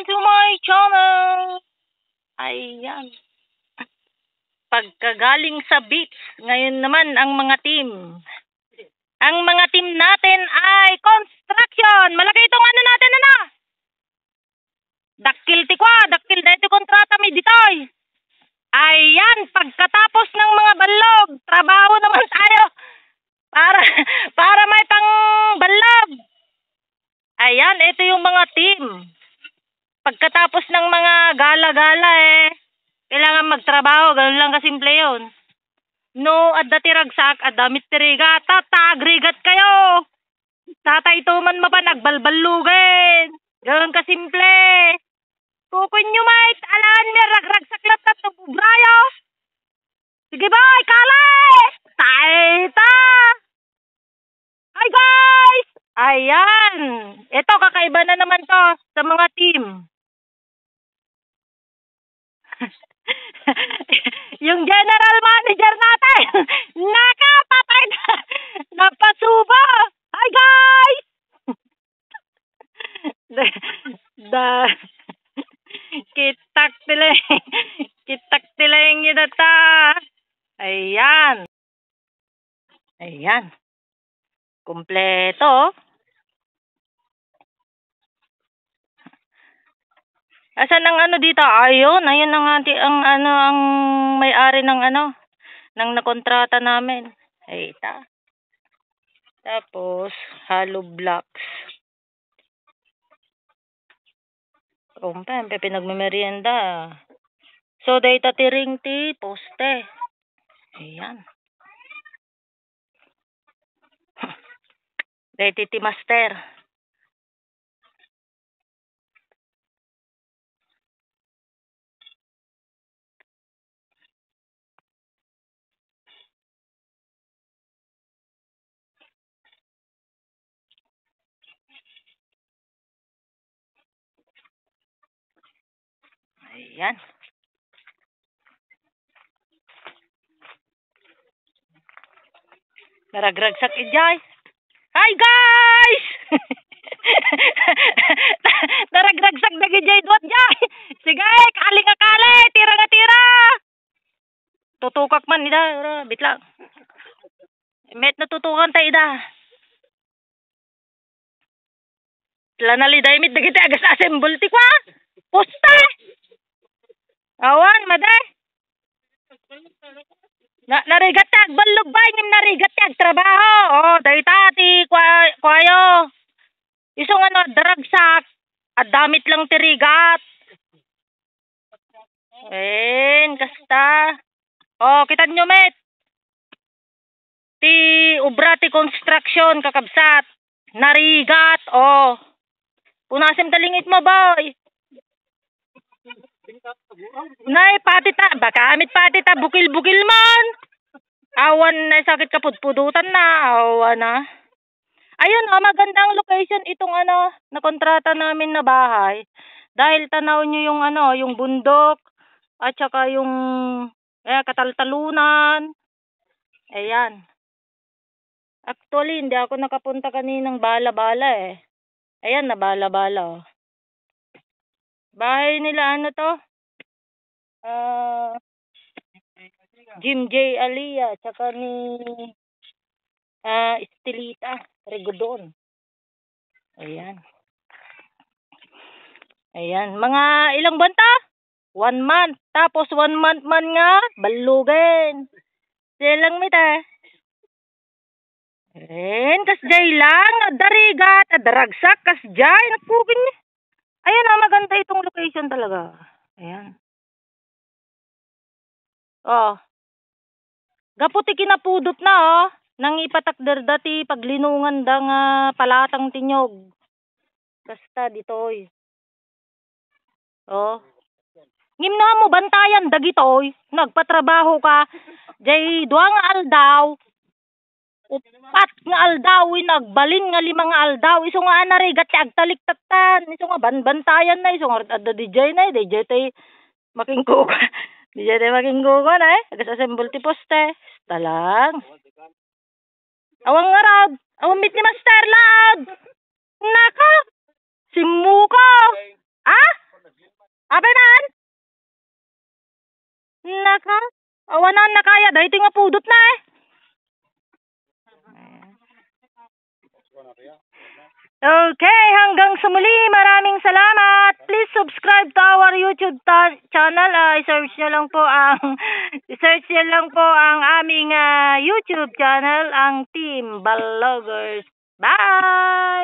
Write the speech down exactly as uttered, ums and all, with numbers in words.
To my channel. Ayan. Pagkagaling sa beach, ngayon naman ang mga team. Ang mga team natin ay construction. Malaki itong ano natin, ano? Dakkel ti kua, dakkel na iti kontratami ditoy. Ayan, pagkatapos ng mga ballog, trabaho naman tayo para, para may pang ballog. Ayan, ito yung mga team. Pagkatapos ng mga gala-gala, eh, kailangan magtrabaho. Ganun lang kasimple yun. No, adda ti ragsak, adda met ti rigat. Tata, agrigat kayo. Tata, ito man mapan, agbalballugen. Ganun kasimple. Kukunyo, mate. Alangan mi, ragragsak latta, tububrayo. Sige, boy, kale! Tayo ta! Hi, guys! Ayan. Ito, kakaiba na naman to sa mga team. Yung general manager natin, nakapatay na. Napasuba. Hi, guys! Da, da, kitak tila, kitak tila yung idata. Ayan. Ayan. Kompleto, oh. Asan ang ano dito? Ayun, ayun ang ati-, ang ano, ang may-ari ng ano, ng nakontrata namin. Ay, ita. Tapos, hollow blocks. Kumpa, ang pinagmemerienda. So, dayta ti ring ti poste. Ayan. Dayta ti master. Ayan. Naragragsak idiay. Hi, guys! Naragragsak dagidiay duat diay. Sige, kali nga kali, tira nga tira. Tutukak man ida, ura, bitlang. Met natutukan ta ida. Lanaliday met dagiti agas-assemble ti kua. Pusta! Awan, madi. Na, narigat ti agballog bay, ngem narigat ti agtrabaho. Oh, dayta ti kua-, kuayo. Isu nga no, adda ragsak, adda met lang ti rigat. Wen, kasta. Oh, kitanyo met. Ti obra ti construction, kakabsat. Narigat, oh. Punasim ta langitmo, boy. Nay, pati ta, baka amit pati ta, bukil-bukil man. Awan na sakit kapudpudutan na, awan na. Ayun, oh, magandang location itong ano, nakontrata namin na bahay. Dahil tanaw nyo yung ano, yung bundok, at saka yung, eh, kataltalunan. Ayan. Actually, hindi ako nakapunta kaninang bala-bala eh. Ayan, na bala-bala, oh. Bahay nila, ano to? Ah, Jim J Alia, tsaka ni, ah, Estelita Regodon. Ayan. Ayan. Mga ilang buwan ta? One month. Tapos one month man nga, ballugen. Siya lang met, eh. En, kasjay lang, adda rigat, adda ragsak, kasjay, nagpugin niya. Ayan, ah, maganda itong location talaga. Ayan. Oh. Gapu ti kinapudot na, oh. Nangipatakder da ti paglinungan da nga palatang ti niyog. Kasta ditoy. Oh. Ngem no ammo bantayan dagitoy, nagpatrabaho ka, jay dua nga aldaw, upat nga aldaw, wenno agbalin nga lima nga aldaw, isu nga a narigat ti agtaliktattan, isu nga banbantayan na, isu nga adda dijay na, dijay tay makingkuka. Dijay tay makingkuka na, eh. Agas-assemble ti poste. Talang. Awan ngarud. Awan met ni Master Lad. Naka. Simmuko. Ah? Ha? Awanan na kaya, daytoy nga pudot na eh. Okay, hanggang sa muli, maraming salamat. Please subscribe to our YouTube ta- channel. Ah, i-search nyo lang po ang i-search nyo lang po ang aming ah, YouTube channel, ang Team Balogers. Bye!